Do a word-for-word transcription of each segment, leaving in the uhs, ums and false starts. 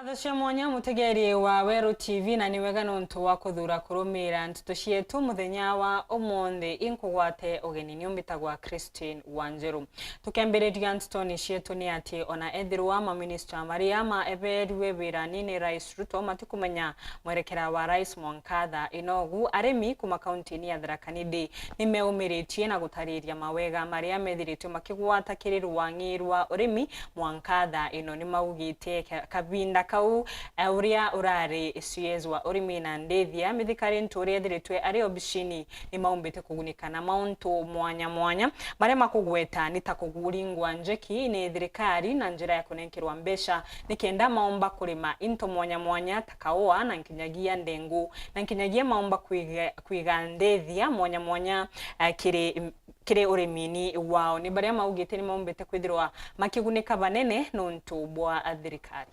Nkatho cia mwanya, mutegeri wa Weru T V, na ni wega nontu wa kuthura kurumira nteto cietu muthenya wa umunthi. Inkugwate ugeni, niu mbitagwa Christine Wanjiru. Tukembiriria ntetoni cietu ni ati ona ethirwa maminista maria maeberue wirani ni Rais Ruto matikumenya mwerekera wa Rais mwanka thaa ino ugu, arimi kuma kauntini ya Tharaka Nithi ni meumiritie na gutariria mawega maria methiritwe makigwata kiri rwang'i rwa urimi mwanka thaa ino. Ni maugite ka-, kavinda kau, eh, uria urari C S wa urimi na ndithia, Mithika Linturi ethiritwe ari obicini, ni maumbite kugunika na mauntu mwanya mwanya. Maria makugweta ni ta kuguringwa njeki ni thirikari na njira ya kunenkerwa mbeca ni kenda maomba kurima into mwanya mwanya ta kaua na nkinyagia ndengu, na nkinyagia maomba kwiga, kwiga ndithia mwanya mwanya, eh, kiri, kiri urimini wao. Ni baria maugite ni maumbite kwithirwa makigunika banene nontu bwa thirikari.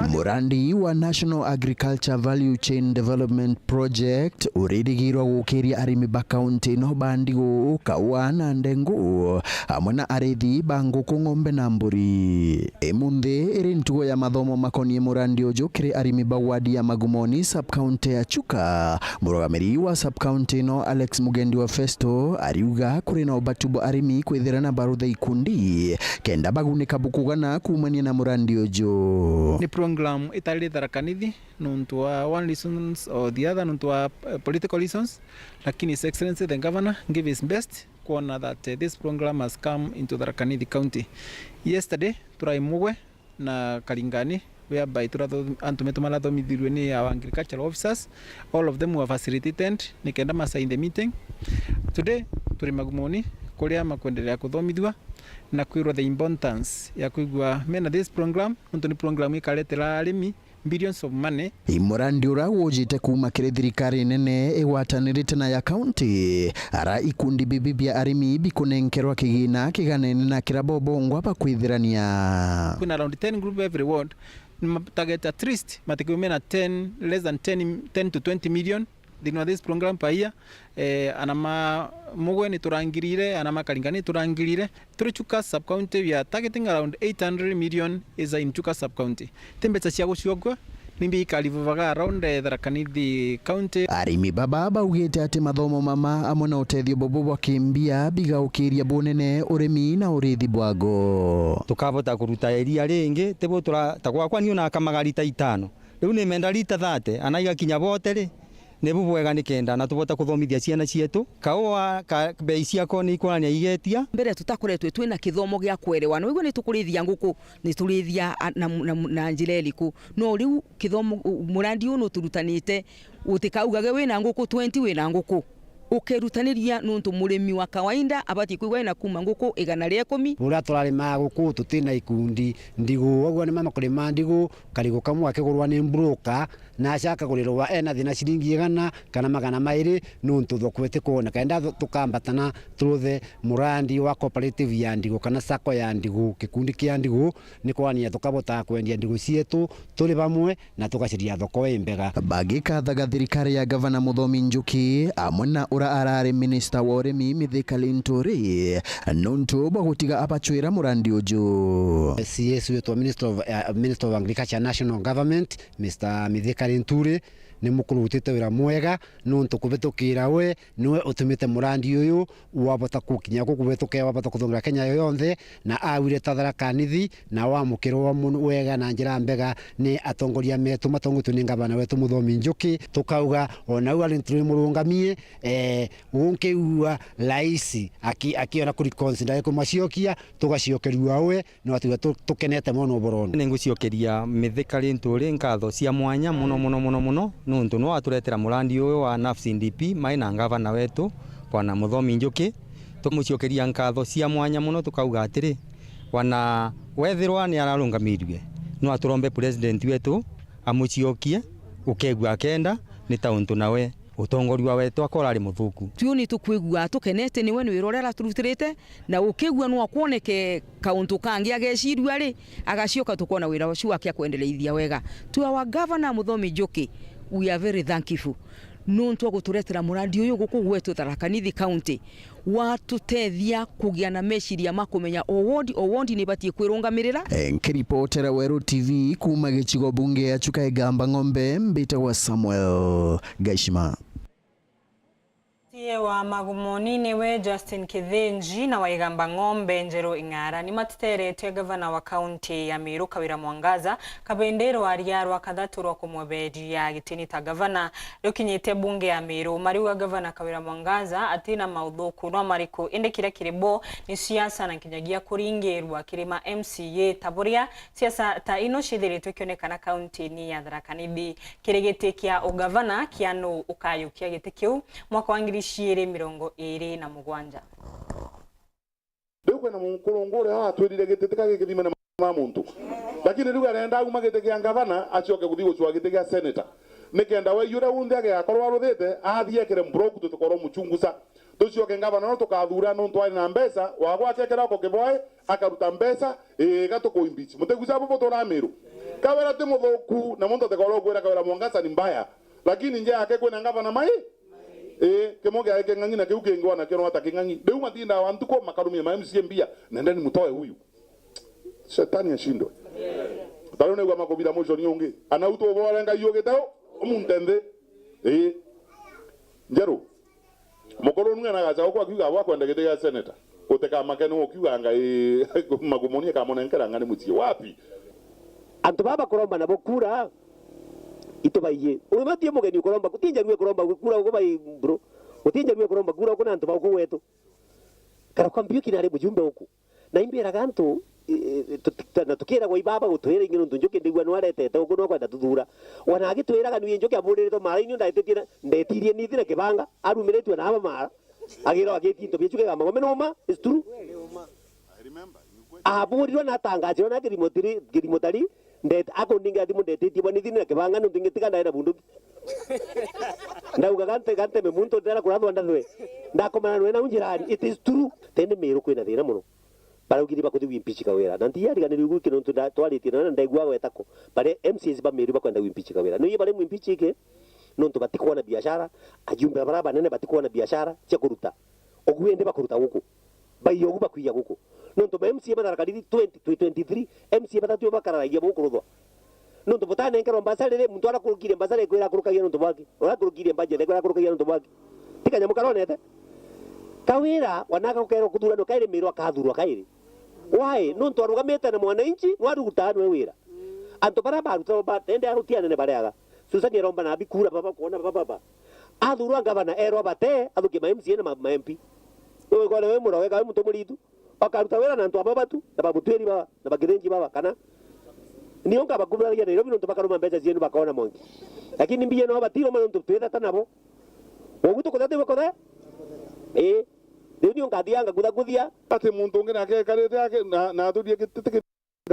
Murandi wa National Agriculture Value Chain Development Project uririgirwa gukiria arimi ba kaunti ino ba ndigu, kaua na ndengu, amwe na arithi ba nguku, ng'ombe na mburi. Imunthi iri ntugo ya mathomo makonie murandi uju kiri arimi ba wadi ya Magumoni, sub-county ya Chuka. Murugamiri wa sub-county ino, Alex Mugendi wa Festo, ariuga kuri na ubatu bwa arimi kwithira na barutha ikundi kenda bagunika bukugana kuumania na murandi uju. Ni program itari Tharaka Nithi nontu wa one reasons or the other, nontu wa, eh, political reasons, lakini His Excellency the Governor gave his best kwona that, eh, this program has come into Tharaka Nithi County. Yesterday turai Mugwe na Karingani, whereby turatho-, antu metu marathomithirue ni our agricultural officers, all of them were facilitated nikenda ma sign the meeting. Today turi Magumoni kuria makwenderea kuthomithua na kwirwa the importance ya kwigua mena this program, nontu ni program ikaretera arimi billions of money. I murandi ura wujite kuuma kiri thirikari nene igwatanirite na ya kaunti, ara ikundi bibi bia arimi bikunenkerwa kigina kiganene na kira bo bongwa bakwithirania. Kwina around ten group every ward, ni ma target at least matikiume na ten, less than ten, ten to twenty million thiini wa this program per year. Eh, ana ma Mugwe ni turangirire, ana ma Karinga ni turangirire. Turi Chuka sub-county, we are targeting around eight hundred million is in Chuka sub-county. Ti mbeca cia guciokua, ni mbia ikarivuvaga around, eh, Tharaka Nithi County. Arimi baba baugite ati mathomo mama amwe na utethio bubu bwa kimbia bigaukiria bunene urimi na urithi bwago. Tukavota kuruta iria ringi, ti bu tura-, ta gwakwa ni unakamaga rita itano. Riu ni menda rita thate, ana igakinya bote ri, ni bu bwega nikenda na tubota kuthomithia ciana cietu. Kaua ka, bei ciako ni ikurania igetia. Mbere tutakoretwe twina kithomo gia kwerewa. Nwigua ni tukurithia nguku, ni turithia a, na, na, na njira iriku? No riu kithomo, u, murandi uyu nuturutanite, utikaugage wina nguku twenty, wina nguku. Ukerutaniria nontu murimi wa kawaida abatie kwigua ena kuuma nguku igana ria ikumi. Buria turarimaga guku tutina ikundi ndigu, agua ni mama kurima ndigu, karigu kamwe gakigurwa ni broker, na aca akagurirwa ena thina ciringi igana kana magana mairi, nontu thoko itikwoneka. Enda thu-, tukambatana turuthe murandi wa cooperative ya ndigu kana sacco ya ndigu, gikundi kia ndigu, ni kwonania tukabotaga kwendia ndigu cietu turi bamwe, na tugaciria thoko imbega. Bagikathaga thirikari ya Gavana Muthomi Njuki, amwe na ura arari minista wa urimi Mithika Linturi, nontu bwa gutiga abacwira murandi uju. C S witwa Minister of, uh, Minister of Agriculture National Government, Mister Mithika Linturi, ni mukuru urutite wira mwega, nontu kubitukira we, niwe utumite murandi uyu wabota gukinya guku kubitukira, wabota kuthungira Kenya yonthe, na awire ta Tharaka Nithi, na wamukirwa mu-, wega na njira mbega ni atongoria metu matongotwe ni ngavana wetu Muthomi Njuki. Tukauga, o nau ari turi murungamie, eh, unkiigua raisi aki-, akiona kuri consider kumaciokia, tugaciokerua we, no atiga tu-, tukenete mono uboroni. Ni nguciokeria Mithika Linturi nkatho cia mwanya mono, mono, mono, mono, nontu no aturetera murandi uyu wa NAFS D P, mai na ngavana wetu, Bwana Muthomi Njuki. Tumuciokeria nkatho cia mwanya mono, tukauga atiri, wana wethirwa ni ararungamirue, no aturombe president wetu amuciokie, ukegua akenda, ni ta untu nawe utongoria wetu akorari muthuku. Tui ni tukwigua tukenete niwe ni wira uria araturutirite, na ukigua no akwoneke kauntu kangi agecirua ri, agacioka tukona wira ucio wake akwendereithia wega. To our governor Muthomi Njuki, we are very thankful. Nuntu wa guturetera murandi uyu guku gwetu Tharaka Nithi County, watutethia kugia na meciria ma kumenya o ward, o ward ni ibatie kwirungamirira. E, nkiripotera Weru T V kuuma gicigo bunge ya Chuka Igamba Ng'ombe, mbitagwa Samuel Gaishima. M C A wa Magumoni niwe Justin Kithinji na wa Igamba Ng'ombe Njeru Ing'ara ni matuteretwe gavana wa kaunti ya Meru Kawira Mwangaza kabindi rwaria rwa kathatu rwa kumweberia gitini ta gavana rukinyite bunge ya Meru. Mariuga gavana Kawira Mwangaza atina mauthuku no mariku, indi kiria kiri bo ni siasa na nkinyagia kuringirwa kiri ma M C A ta buria siasa ta ino cithiritwe ikionekana kaunti-ini ya Tharaka Nithi. Kiri giti kia ugavana kia nuu ukayukia giti kiu mwaka wa ngiri ciiri mirongo iiri na mugwanja. Riu kwina mukurungu uria atwirire giti tika gikithime na ma muntu, lakini riu arenda auma giti kia ngavana acoke kuthi gucua giti kia senator, nikenda wei uria wunthe agakorwo aruthite athie ekire mbroku tutikorwo muchunguza. Tucoke ngavana no tukathura nuntu ari na mbeca, wagwa akekira ako kibwae, akaruta mbeca, iga tukuimpeach. Mutiguca abo butura Meru? Kawira ti muthuku, na muntu atikorwo kwira Kawira Mwangaza ni mbaya. Lakini nje yake kwina ngavana mai? Ii, kimo kiae king'ang'i na kiu kingi wana kio nwata king'ang'i. Riu matindaga wa ntuku makarumia ma M C A mbia, nendeni mutoe huyu. Shetani ashindwe. Tariu naigua makubira motion yungi. Anautu ubore Ngai ugite u, umunte nthi. Ii. Njeru. Mukuru nwe na gacha gukwa kiuga gwa kwenda giti gia senator. Utekamake ni ukiuga ngai Magumoni akamunenkera ngani mucii wapi? Antu baba kuromba nabo kura, itubaiye. Uyu batie mugeni ukuromba, guti njaru ikuromba kura uku bai bro. Guti njaru ikuromba kura uku na antu ba uku gwetu. Kara kwa Mbiuki nari mujumbe uku. Na imbiraga antu, i-, i-, tuti-, na tukiragwa ibaba gutwira ingi nuntu Njuki ndigua nwaretete uku nwakwenda tuthura. Wana agitwiraga nui Njuki aburiritwe maraini ndaetitie na, ndetirie nithi na kibanga, arumiritwe na aba mara. Agirwa agitie into bia Njuki ga magome numa, it's true. Aburirwe na atangajirwe na kirimo tiri, kirimo tari, ndet-, akundingira thimu ndetitie bwa nithi na kibanga nuntu ngitiga ndae na bunduki. Ndauga gante, ganteme muntu ndera kurathwa ndathwe. Ndakomana nwe na unjirani, it is true. Tene Meru kwina thina muno. Baraugire bakuthi wimpeach Kawira. Na ntiariganirwe igwiki nontu nda-, twaritie na ndaigua gweta ko. Baria M C As ba Meru bakwenda wimpeach Kawira. Nui baria mwimpeach iki? Nontu batikwona biashara, ajumbe baria banene batikwona biashara cia kuruta. Ogu indi bakuruta guku. Baiya ogu bakwiya guku. Nontu ma M C A ba Tharaka Nithi twenty, twenty twenty-three, M C A batatu bakararagia bukuruthwa. Nontu butanenkerwa mbasari ri, muntu arakurukirie mbasari ekwira akurukagia nontu bwaki. Urakurukirie budget ekwira akurukagia nontu bwaki. Ti kanyamu karonete? Kawira, wanaka gukerwa kuthuranwa kairi Meru akathurwa kairi. Why? Nontu arugamite na mwananchi, nwarugutaa nwe wira. Antu baria baruta ba, ende aruti anene bariaga. Susan aromba na abi kura baba kuona baba baba. Athurwa ngavana erwa bate, athukie ma M C A na ma, ma M P. Wewe kore we murawe kawe muntu muritu. Bakaruta wira na antu aba batu, na bamutwiri baba, na bakithinji baba, kana nio nkabakuburagia Nairobi nontu bakaruma mbeca cienu bakona mwanki. Lakini mbiye no batiruma nontu twithata nabo. Wogu tukutha tiwe kuthe? Ii. Riu nio nkathianga kuthakuthia. Ati muntu ungi nake ekarite ake, na, na aturie giti ti kiri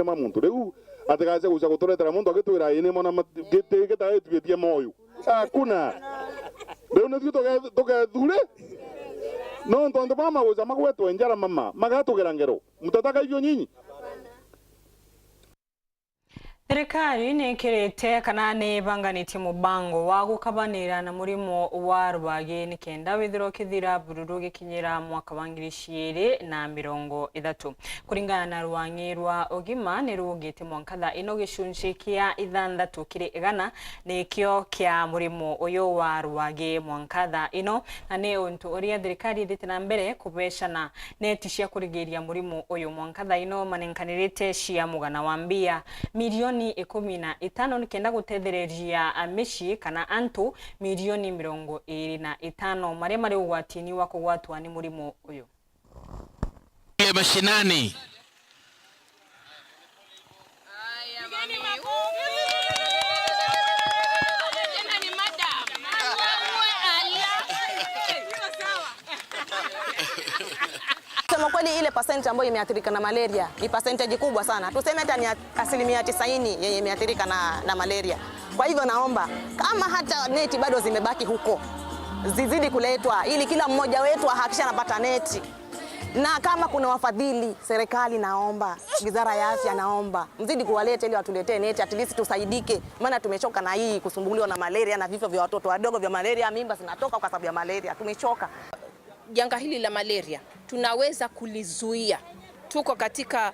ma muntu. Riu atigace guca guturetera muntu agitwira ii ni mwana mat-, giti gitaitwithie moyo. Hakuna. Riu nithu tuge-, tugethure. Nontu antu baa maguca magwetwe njara mama, magatugera ngero. Mtataka hivyo nyinyi? Thirikari ni ikirite kana ni ibanganitie mubango wa gukabanira na murimo wa rwagi nikenda withirwa ukithira bururu gikinyira mwaka wa ngiri ciiri na mirongo ithatu. Kuringana na rwang'i rwa ugima, ni ruugite mwanka thaa ino gicunci kia ithanthatu kiri igana nikio kia murimo uyu wa rwagi mwanka thaa ino, na ni untu uria thirikari ithite na mbere kubecana neti cia kurigiria murimo uyu. Mwanka thaa ino manenkanirite cia mugana wa mbia milioni ikumi na itano nikenda gutethereria micii kana antu milioni mirongo iiri na itano maria mari ugwatini wa kugwatwa ni murimo uyu. Ile mashinani. Kusema kweli, ile percent ambayo imeathirika na malaria ni percentage kubwa sana, tuseme hata ni asilimia tisaini yenye imeathirika na, na malaria. Kwa hivyo naomba, kama hata neti bado zimebaki huko, zizidi kuletwa ili kila mmoja wetu ahakikishe anapata neti. Na kama kuna wafadhili, serikali naomba, wizara ya afya naomba, mzidi kuwaleta ili watuletee neti, at least tusaidike. Maana tumechoka na hii kusumbuliwa na malaria na vifo vya watoto wadogo vya malaria, mimba zinatoka kwa sababu ya malaria. Tumechoka. Janga hili la malaria tunaweza kulizuia. Tuko katika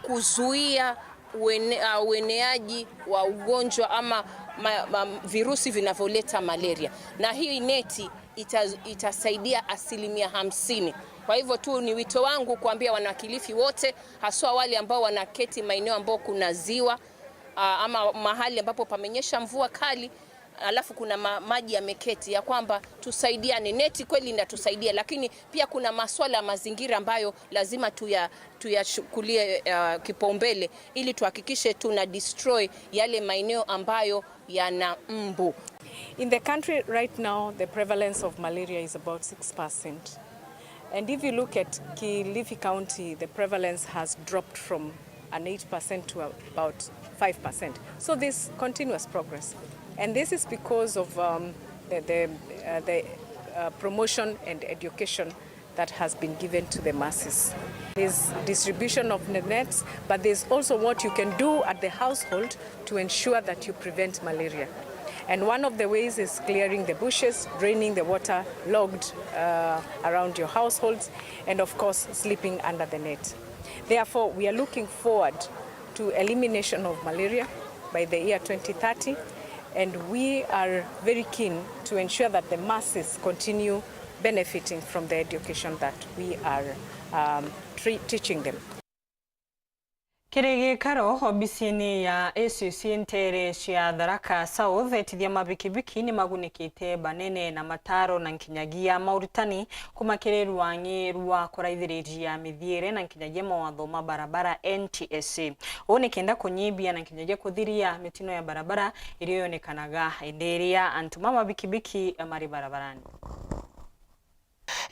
kuzuia uene-, uh, ueneaji wa ugonjwa ama ma, ma, virusi vinavyoleta malaria. Na hii neti ita-, itasaidia asilimia hamsini. Kwa hivyo tu ni wito wangu kuambia wanakilifi wote, haswa wale ambao wanaketi maeneo ambao kuna ziwa, uh, ama mahali ambapo pamenyesha mvua kali, alafu kuna ma-, maji yameketi, ya kwamba tusaidiane. Neti kweli inatusaidia, lakini pia kuna maswala ya mazingira ambayo lazima tuya-, tuyachukulie, uh, kipaumbele ili tuhakikishe tuna destroy yale maeneo ambayo yana mbu. In the country right now, the prevalence of malaria is about six percent. And if you look at Kilifi County, the prevalence has dropped from an eight percent to about five percent. So there's continuous progress. And this is because of, um, the, the, uh, the, uh, promotion and education that has been given to the masses. There's distribution of the nets, but there's also what you can do at the household to ensure that you prevent malaria. And one of the ways is clearing the bushes, draining the water logged, uh, around your households, and of course, sleeping under the net. Therefore, we are looking forward to elimination of malaria by the year twenty thirty, and we are very keen to ensure that the masses continue benefiting from the education that we are, um, tre-, teaching them. Kiri gikaro obisini ya A C C nteere cia Tharaka South, etithia mabikibiki ni magunikite banene na mataro na nkinyagia maurutani kuma kiri rwang'i rwa kuraithiriria mithiere na nkinyagia mawatho ma barabara N T S A. Uu ni kenda kunyibia na nkinyagia kuthiria mitino ya barabara iria yonekanaga indi iria antu ma mabikibiki mari barabarani.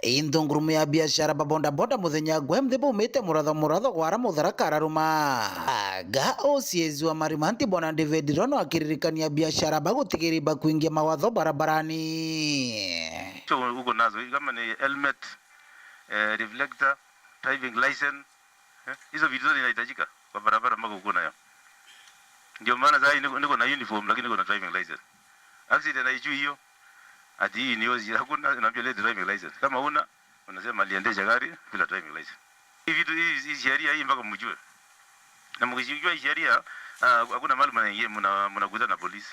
Into ngurumo ya biashara ba bodaboda muthenya gwe mthi baumite muratho muratho gwara Mutharaka araruma. Aga O C S wa Marimanti Bwana David Rono akiririkania biashara bagutigiri bakuingia mawatho barabarani. Hizo uko nazo, kama ni helmet, eh, reflector, driving license, eh, hizo vitu zote zinahitajika kwa barabara mpaka uko nayo. Ndio maana sasa niko, niko na uniform lakini niko na driving license. Accident haijui hiyo. Ati hii ni O C, hakuna, unaambia lete driving license. Kama una, unasema aliendesha gari bila driving license. Hii vitu, hii, hii sheria hii mpaka mjue. Na mkijua hii sheria, ah, hakuna mahali mnaingia, mna-, mnakutana na polisi.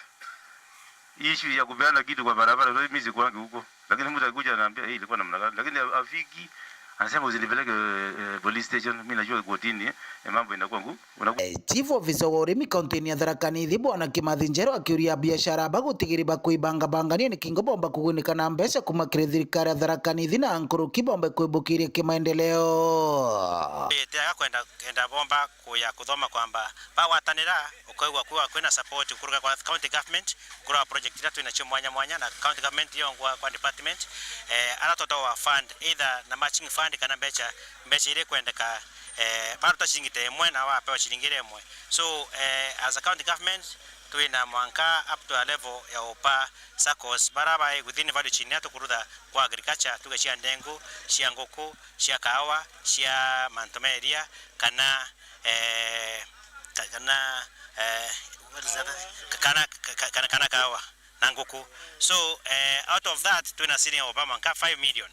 Hii issue ya kupeana kitu kwa barabara, mimi sikuangi huko. Lakini mtu akikuja ananiambia, "Hii ilikuwa namna gani?" Lakini afiki, anasema, "Usinipeleke, eh, police station, mimi najua kotini, eh, mambo inakuwa ngumu." Unaku- Eh, Chief Officer wa urimi kaunti-ini ya Tharaka Nithi, Bwana Kimathi Njeru, akiuria biashara bagutigiri bakuibangabangania ni kingo bomba kugunika na mbeca kuma kiri thirikari ya Tharaka Nithi na nkuruki bombe kwibukiria kimaendeleo. Ite aga kwenda, kenda bomba kuya kuthoma kwamba bagwatanira, ukaigua kuwa kwina support kuruga kwa county government, kuruga project iria twina cio mwanya mwanya na county government yongwa kwa department, eh, ara tota wa fund, either na matching fund kana mbeca, mbeca iria ikwendeka, eh, baruta ciringi ta imwe na wapewa ciringi iria imwe. So, eh, as a county government, twina mwanka up to a level ya upa saccos bara bai within value chain ya tukurutha kwa agriculture, tuge cia ndengu, cia nguku, cia kahawa, cia mantu ma iria, kana, eh, ka-, kana, eh, what is that? Ka-, kana, ka-, ka-, kana, kana kahawa na nguku. So, eh, out of that, twina senior Obama nka five million.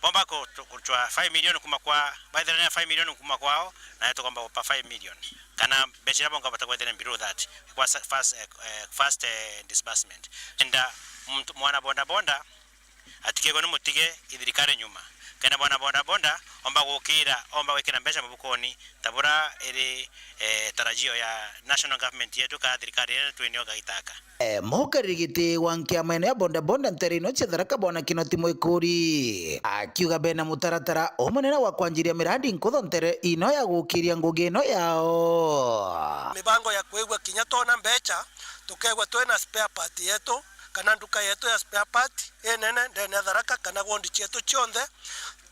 Bomba ku-, kuchwa five million kuma kwa, by the way, five million kuma kwao, na yetu kwamba kupa five million. Kana mbeca iria bonga batakwethera below that. Kwa sa-, first, eh, eh, first, eh, disbursement. Enda mtu, mwana boda boda, atikegwe ni mutige ithirikari nyuma. Kenda bwana boda boda, omba gukira, omba gwikira mbeca mabukoni, ta bura iri, eh, tarajio ya national government yetu ka thirikari iria twinio gaitaka. Eh, mukariri giti wa nkiama ino ya boda boda ntere ino cia Tharaka Bwana Kinoti Mwikuri, akiuga bena mutaratara umunene wa kwanjiria miradi nkutho ntere ino ya gukiria ngugi ino yao. Mibango ya kwigua kinya twona mbeca, tukegwa twina spare part yetu, kana nduka yetu ya spare part inene ndene ya Tharaka kana ward cietu cionthe,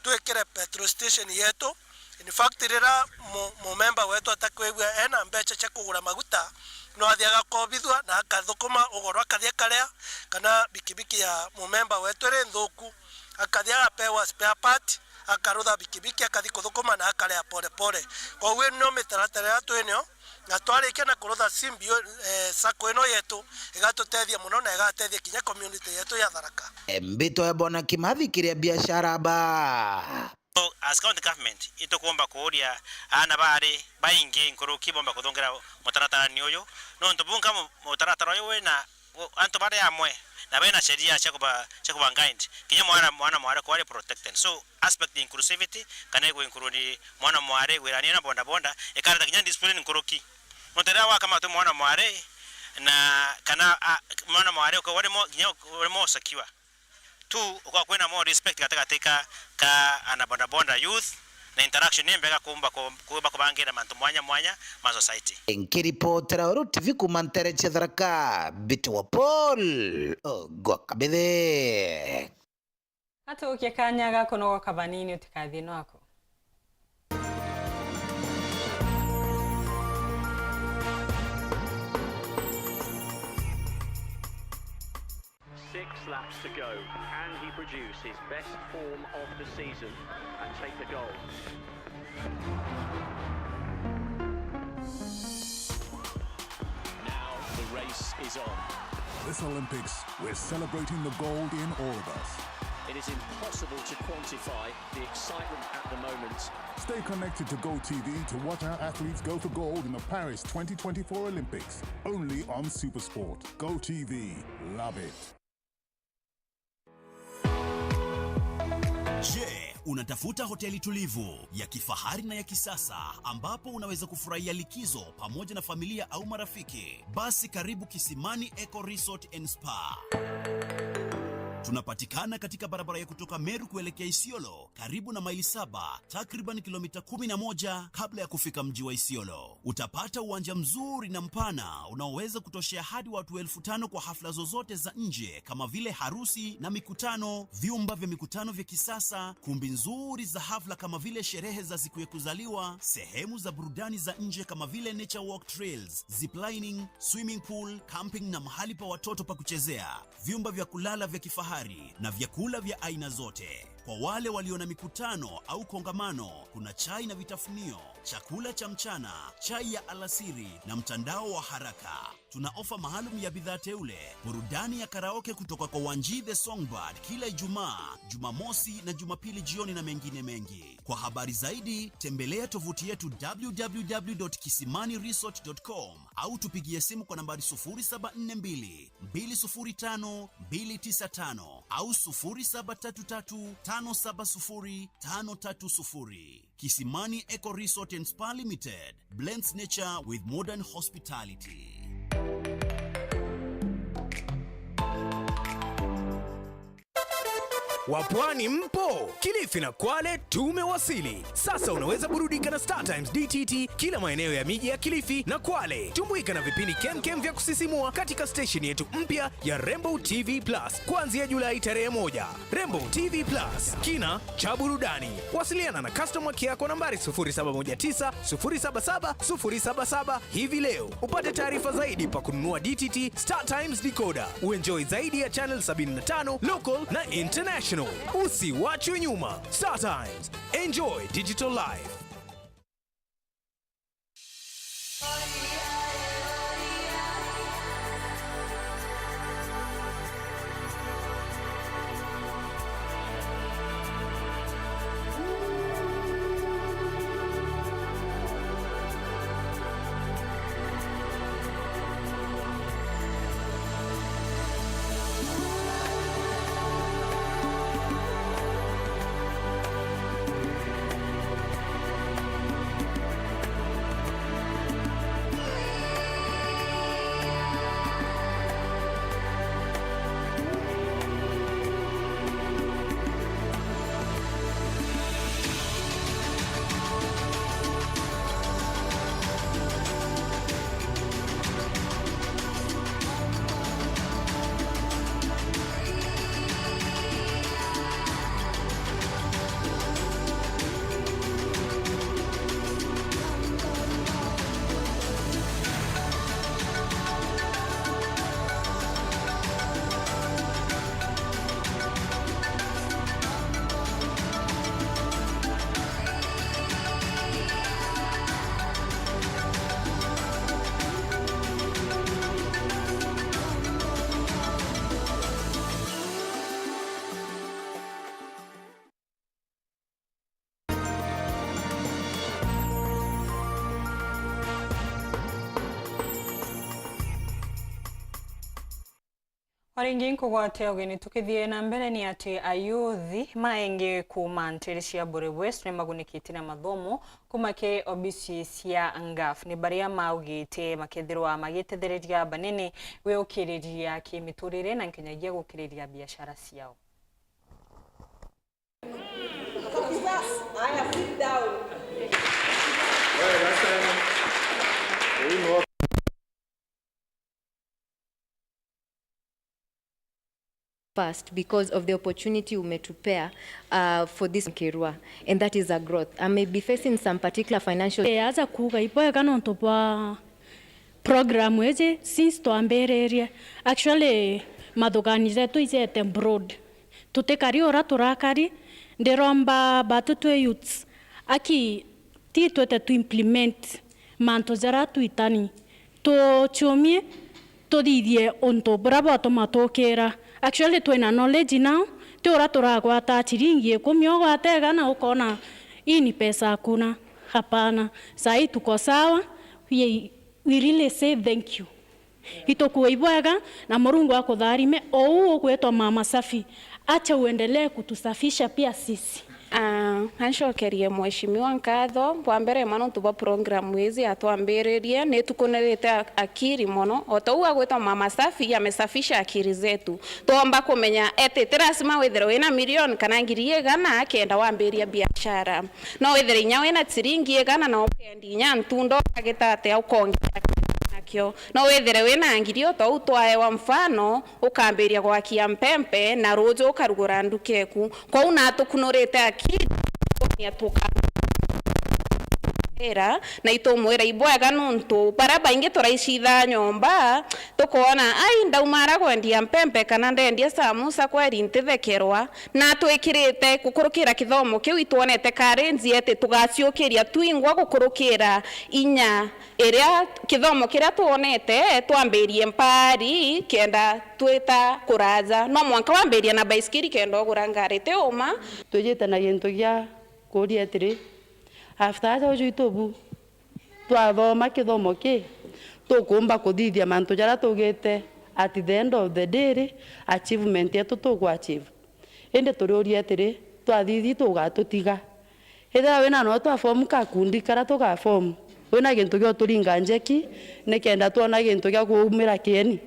twikire petrol station yetu. In fact, rira mu-, mumemba wetu atakwigua ena mbeca cia kugura maguta, no athi agakobithua na akathukuma ugoro akathi akaria, kana bikibiki ya mumemba wetu iri nthuku, akathi agapewa spare part, Akarutha bikibiki, akathi kuthukuma na akarega pole pole. Koguo ino mitaratara iria twinio, na twarikia na kurutha simbi, eh, sacco ino yetu, igatutethia muno na igatethia kinya community yetu ya Tharaka. Mbitwa ya Bwana Kimathi kiria biashara ba. So, as county government, itukumba kuuria aana bari baingi nkuruki bomba kuthungira mutaratara ni uyu. Nontu bunka mu-, mutaratara uyu wina u-, antu bari amwe na bena sheria cia kuba-, cia kuba guide. Kinya mwana, mwana mwari kwari protected. So, aspect ya inclusivity, kana igu include mwana mwari gwirania na boda boda, ikareta kinya discipline nkuruki. Nontu riria wakamata mwana mwari, na kana, a, mwana mwari uka wari mo-, kinya wari more secure. Tu, uka kwina more respect gatigati ka, ka ana boda boda youth, na interaction ni mbega kumba ku-, kumba kubangira mantu mwanya mwanya ma society. Nkiripotera Uru T V kuma ntere cia Tharaka, Mbitwa Paul Ogwa Kabithe. Atuukie kanya ga kunogoka banini, utikathie nwako. Six laps to go. Can he produce his best form of the season and take the gold? Now the race is on. This Olympics, we're celebrating the gold in all of us. It is impossible to quantify the excitement at the moment. Stay connected to Go T V to watch our athletes go for gold in the Paris twenty twenty-four Olympics, only on Supersport. Go T V, love it. Je, unatafuta hoteli tulivu, ya kifahari na ya kisasa, ambapo unaweza kufurahia likizo pamoja na familia au marafiki? Basi karibu Kisimani Eco Resort and Spa. Tunapatikana katika barabara ya kutoka Meru kuelekea Isiolo, karibu na Maili Saba, takriban kilomita kumi na moja kabla ya kufika mji wa Isiolo. Utapata uwanja mzuri na mpana unaoweza kutoshea hadi watu elfu tano kwa hafla zozote za nje kama vile harusi na mikutano, vyumba vya mikutano vya kisasa, kumbi nzuri za hafla kama vile sherehe za siku ya kuzaliwa, sehemu za burudani za nje kama vile nature walk trails, ziplining, swimming pool, camping na mahali pa watoto pa kuchezea, vyumba vya kulala vya kifahari na vyakula vya aina zote. Kwa wale walio na mikutano au kongamano, kuna chai na vitafunio, chakula cha mchana, chai ya alasiri na mtandao wa haraka. Tuna ofa maalum ya bidhaa teule, burudani ya karaoke kutoka kwa Wanji the Songbird kila Ijumaa, Jumamosi na Jumapili jioni na mengine mengi. Kwa habari zaidi, tembelea tovuti yetu w w w dot kisimani resort dot com au tupigie simu kwa nambari sufuri saba nne mbili, mbili sufuri tano, mbili tisa tano au sufuri saba tatu tatu, tano saba sufuri, tano tatu sufuri. Kisimani Eco Resort and Spa Limited blends nature with modern hospitality. Wapwani mpo? Kilifi na Kwale tumewasili. Sasa unaweza burudika na Star Times D T T kila maeneo ya miji ya Kilifi na Kwale. Tumbuika na vipindi kemkem vya kusisimua katika station yetu mpya ya Rainbow T V Plus kuanzia Julai tarehe moja. Rainbow T V Plus, kina cha burudani. Wasiliana na customer care kwa nambari sufuri saba moja tisa, sufuri saba saba, sufuri saba saba hivi leo. Upate taarifa zaidi pa kununua D T T Star Times decoder. Uenjoy zaidi ya channel sabini na tano, local na international. Usiwachwe nyuma. Star Times. Enjoy digital life. O ringi nkugwate ugeni tukithie na mbere ni ati ayuthi maenge kuuma ntere cia Buuri West ni magunikite na mathomo kuuma ki obisi cia ngaf, ni baria maugite makethirwa magitethereria banene gwiukiriria kimiturire na nkinyagia gukiriria biashara ciao. First, because of the opportunity umetupea, uh, for this Kirua, and that is a growth. I may be facing some particular financial. Eh, aja kuuga ibwega nontu bwa program iji since twambiririe. Actually, mathugani jetu ijete broad. Tutikari ura turakari, ndiromba batu twi youths, aki ti twete tu implement mantu jaria twitani, tuciumie, tuthithie untu buria bwatuma tukira. Actually, twina knowledge now, ti ura turagwata ciringi ikumi, ugwate igana, ukona, "Hii ni pesa hakuna." Hapana. Saa hii tuko sawa, we, we really say thank you. Itukue ibwega, na Murungu akutharime, o uu ugwitwa Mama Safi. Acha uendelee kutusafisha pia sisi. Ah, ancokerie mheshimiwa nkatho bwa mbere ma nontu bwa program iji atwambiririe, ni tukunirite a-, akiri mono. O ta uu agwitwa Mama Safi, amesafisha akiri zetu. Twomba kumenya eti ti lazima withire wina milioni kana ngiri igana kenda wambiria biashara. No withire inya wina ciringi igana na ukendi inya ntunda ukagita atia ukongerea nakio. No withire wina ngiri o ta uu twaewa mfano, ukambiria gwakia mpempe na ruuju ukarugura nduka eku. Kwou natukunurite akiri, tukamwira na itumwira ibwega nuntu baria baingi turaicithaa nyomba, tukoona, "Ai, ndaumara kwendia mpempe kana ndendia samusa, kweri ntithekerwa." Na twikirite gukurukira kithomo kiu, itwonete kari njia eti tugaciukiria twingwa gukurukira inya iria kithomo kiria twonete twambirie mpari kenda twita kuraja. No mwanka wambiria na baisikiri kenda ugura ngari, ti uma. Twijite na gintu gia kuuria atiri, after aja uju itubu twathoma kithomo ki, tukuumba kuthithia mantu jaria tugite at the end of the day ri, achievement yetu tuku achieve. Indi turiuria atiri, twathithii tugatutiga? Ethira wina noo twa form ka kundi karia tuga form, wina gintu gia uturinga njeki nikenda twona gintu gia kuumira kieni?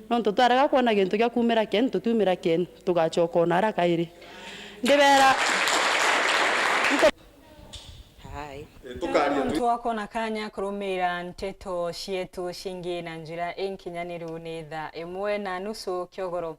Nontu twarega kwona gintu gia kuumira kieni, tutiumira kieni, tugacoka o naara kairi. Ndibera Nontu wa kwona kanya kurumiira nteto cietu cingi na njira inkinyaniru, ni thaa imwe na nusu kiogoro.